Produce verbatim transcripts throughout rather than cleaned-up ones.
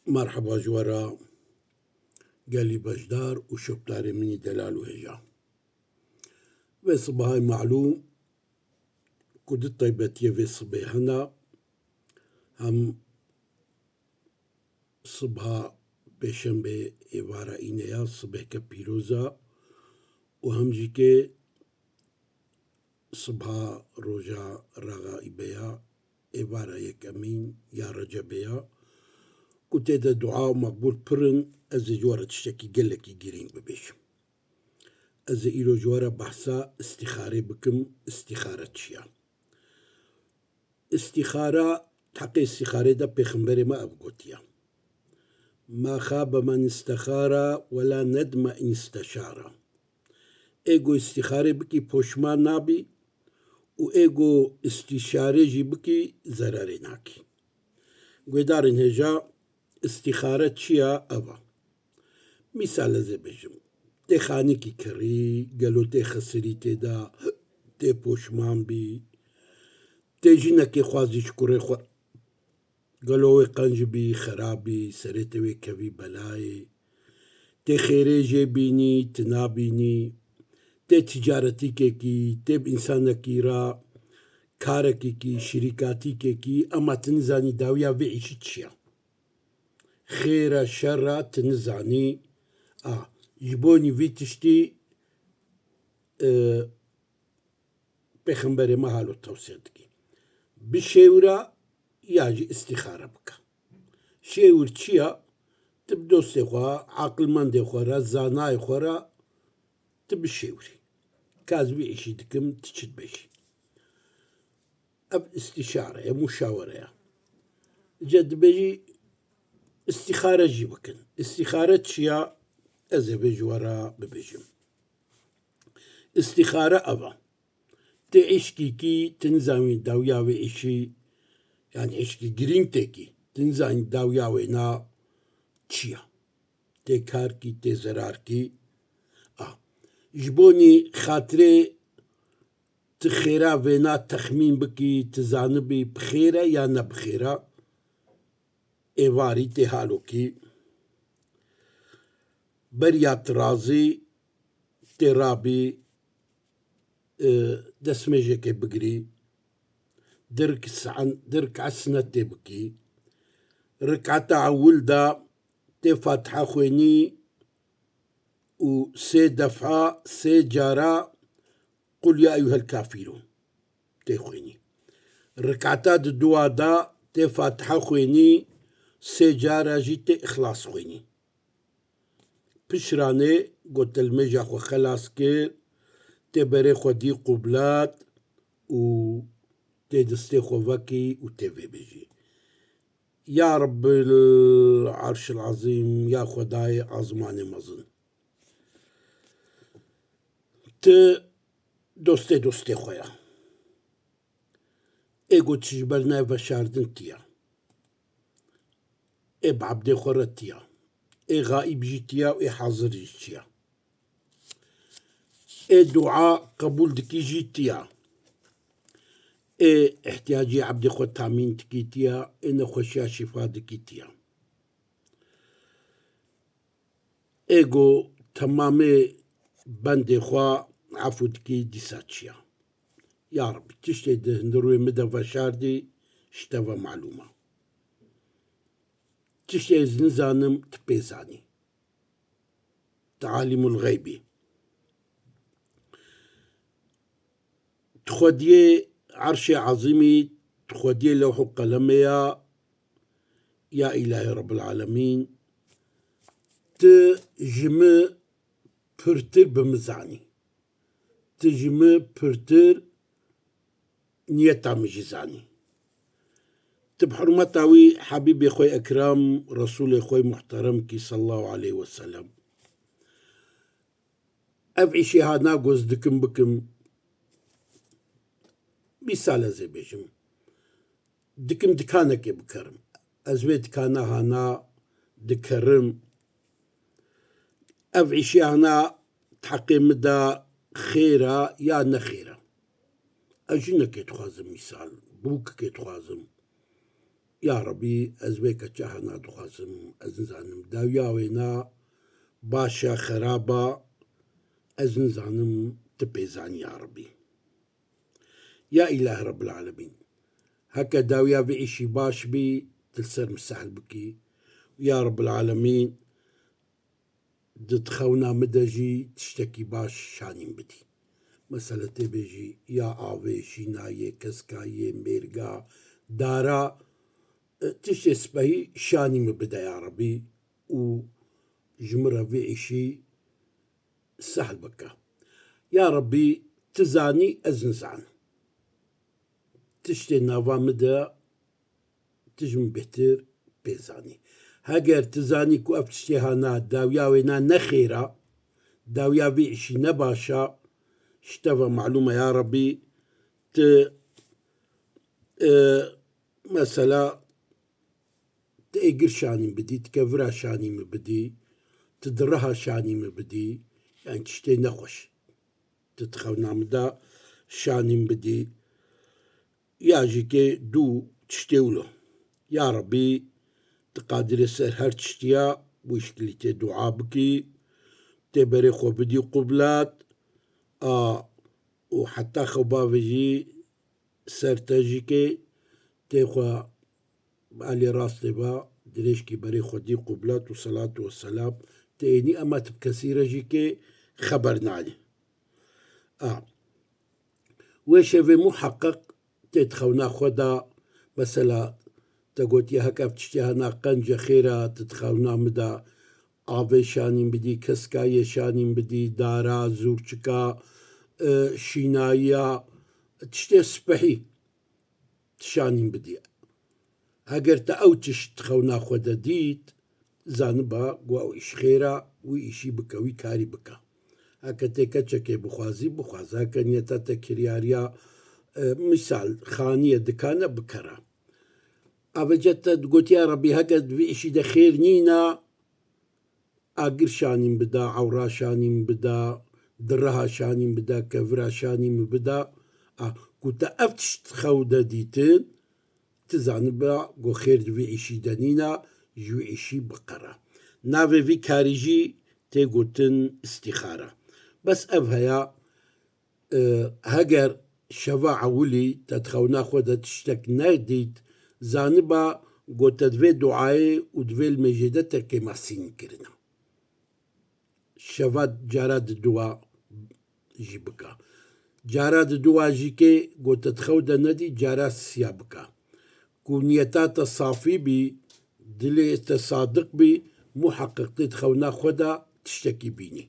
Merheba ji we re gelî beşdar û şopdarê min î delal û hêja. Vê sibahê malûm ku di taybetiyê vê sibê hene, hem sibha pêşembê êvara îne ya, sibehke pîroz e û hem jî kê sibha roja Raxa Îbe ya, êvara yekemîn ya Recebê ya, ku tê de dua û meqbûl pir in, ez ê ji we re tiştekî gelekî girîng bibêjim. Ez ê îro ji we re behsa îstîxarê bikim, îstîxare çi ya? Îstîxara, heqê îstîxarê de Pêxemberê me ev gotiye: "Ma xabe men îstexara we la nedme in îsteşara." Ê ku îstîxarê bikî poşman nabî û ê ku îstîşarê jî bikî zererê nakî. Guhdarên hêja, îstîxare çi ya? Ev e. Mîsal ez ê bêjim. Tê xanîkî kirî, gelo tê xisirî tê de, tê poşman bî, tê jinekê xwazî ji kurê xwe, gelo wê qenc bî, xerab bî, serê te wê kevî belayê, tê xêrê jê bînî, tu nabînî, tê ticaretîkekî, tê bi însanekî re karekîkî, şirîkatîkekî, ema tu nizanî dawiya vê îşî çi ye. Xêr e, şer e, tu nizanî. A, ji bonî vî tiştî, e, Pêxemberê me halo tewsiye dikî. Bi şêwira ya jî îstîxare bike. Şêwir çi ya? Tu bi dostê xwe, aqilmendê xwe re, zanayê xwe re, tu bişêwirî. Ka ez vî îşî dikim, tu çi dibêjî? Ev îstîşare ye, muşawere ye. Ca dibêjî îstîxare jî bikin. Îstîxare çi ya? Ez ê vê ji we re bibêjim. Îstîxare ev e. Tê îşkîkî, tu nizanî dawiya wê îşî, yanî îşkî girîng têkî, tu nizanî dawiya wêna çi ya. Tê karkî, tê zerarkî. A. Ji bonî xatirê tu xêra vêna texmîn bikî, tu zanibî bi xêr e ya ne bi xêr e, êvarî tê halokî. Beriya tu razî tê rabî, e, destmêjekê bigirî, di rik'e sen-, di rik'e sinetê bikî. Rik'eta ewil de tê Fatiha xwênî û sê defa, sê cara Qul ya eyyuhel kafirun tê xwênî. Rik'eta di dua de tê Fatiha xwênî, sê cara jî tê Îxlas xwênî. Pişranê got telmêja xwe xelas kir, tê berê xwe dî qublet û tê destê xwe vekî û tê vê bêjî: Ya Rebbil Arşil Azîm, ya Xwedayê azmanê mezin. Tu dostê dostê xwe ya. Ê got ji ber nayê veşardin tiya. Ê bi ebdê xwe re tiya. Ê xaîb jî tiya û ê hazir jî tiya. Ê dua qebûl dikî jî tiya. Ê ihtiyacî ebdê xwe tamîn dikî tiya. Ê nexweşiya şîfa dikî tiya. Ê go temamê bendê xwe efû dikî dîsa çiya. Ya Rebbi, tiştê di hundirûyê min de veşardî, ji te ve malûm e. Tiştê ez nizanim, tu pê zanî. Tu alîmul xeybî. Tu xwediyê erşê ezîmî, tu xwediyê lewh û qelemê ya, ya îlahî Rebbil Alemîn, tu ji min pirtir bi min zanî. Tu ji min pirtir niyeta min jî zanî. Tu bi hurmeta wî Hebîbê xwe ekrem, Resûlê xwe muhterem kî sallallahu aleyhi ve sellem. Ev îşê hana goz dikim bikim. Mîsal ez ê bêjim. Dikim dikanekê bikerim. Ez vê dikana hana dikerim. Ev îşê hana heqê min de xêr e ya ne xêr e. Ez jinekê dixwazim mîsal, bûkikê dixwazim. Ya Rebî, ez wê keça hena dixwazim, ez nizanim dawiya wê na baş e, xerab e, ez nizanim, tu pê zanî ya Rebî. Ya Îlah Rebbil Alemîn, heke dawiya vê îşî baş bî, tu li ser min sehl bikî. Ya Rebbil Alemîn, di xewna min de jî tiştekî baş şanî min bidî. Mesela tê bêjî ya avê, şînayê, keskayê, mêrga, dara, e, tiştê spehî şanî min bide ya Rebî û ji min re vê îşî sehl bike. Ya Rebî, tu zanî, ez nizanim. Tiştê nava min de tu ji min bêhtir pê zanî. Heger tu zanî ku ev tiştê hana dawiya wê na ne xêr a, dawiya vê îşî ne baş a, ji te ve malûm e ya Rebî, tu, e, mesela, tu êgir şanî min bidî, tu kevira şanî min bidî, tu di riha şanî min bidî, yani tiştê nexweş. Tu di xewna min de şanî min bidî. Ya jî kê dû tiştê wilo. Ya Rebî, tu qadirê ser her tiştî ya, wî şikilî tê dua bikî, tê berê xwe bidî qublat, a, û heta xew bavêjî ser te jî kê tê xwe alê rastê ve dirêjkî berê xwe dî qublat û selat û selam tê ênî, ema tu bi kesî re jî kê xeber nanî. A. Wê şevê muheqeq tê di xewna xwe de, mesela, te gotiye heke ev tiştê hena qenc e, xêr e, tu di xewna min de avê şanî min bidî, keskayê şanî min bidî, dara, zûrçika, e, şînayiya, tiştê spehî tu şanî min bidî. Heger te ew tişt di xewna xwe de dît, zaniba ku ew îş xêr e, wî îşî bike, wî karî bike. Heke tê keçekê bixwazî, bixwaze. Heke niyeta te kiryariya, e, misal, xaniye, dikan e, bikere. Avêca te gotiya Rebî, heke di vî îşî de xêr nîne, agir şanî min bida, ewra şanî min bida, diriha şanî min bida, kevira şanî min bida. A, ku te ev tişt xew de dîtin, tu zaniba ku xêr di vî îşî de nîna, ji wî îşî biqere. Navê vî karî jî tê gotin îstîxare. Bes ev heya, e, heger şeva ewilî te di xewna xwe de tiştek nedît, zaniba ku te di vê duayê û di vê limêjê de te kêmasîn kirine. Şeva cara di dua jî bika. Cara di dua jî kê ku te di xew de nedît, cara siya bika. Ku niyeta te safî bî, dilê te sadiq bî, muheqeq tê di xewna xwe de tiştekî bînî.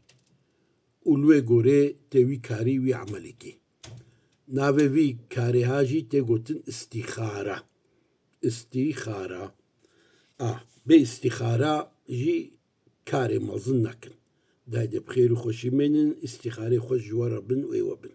Û li wê gorê tê wî karî, wî emelî kî. Navê vî karê ha jî tê gotin îstîxare. Îstîxare. A, bê îstîxare jî karê mezin nekin. Dayê de bi xêr û xweşî mênin, îstîxarê xweş ji we re bin û ê we bin.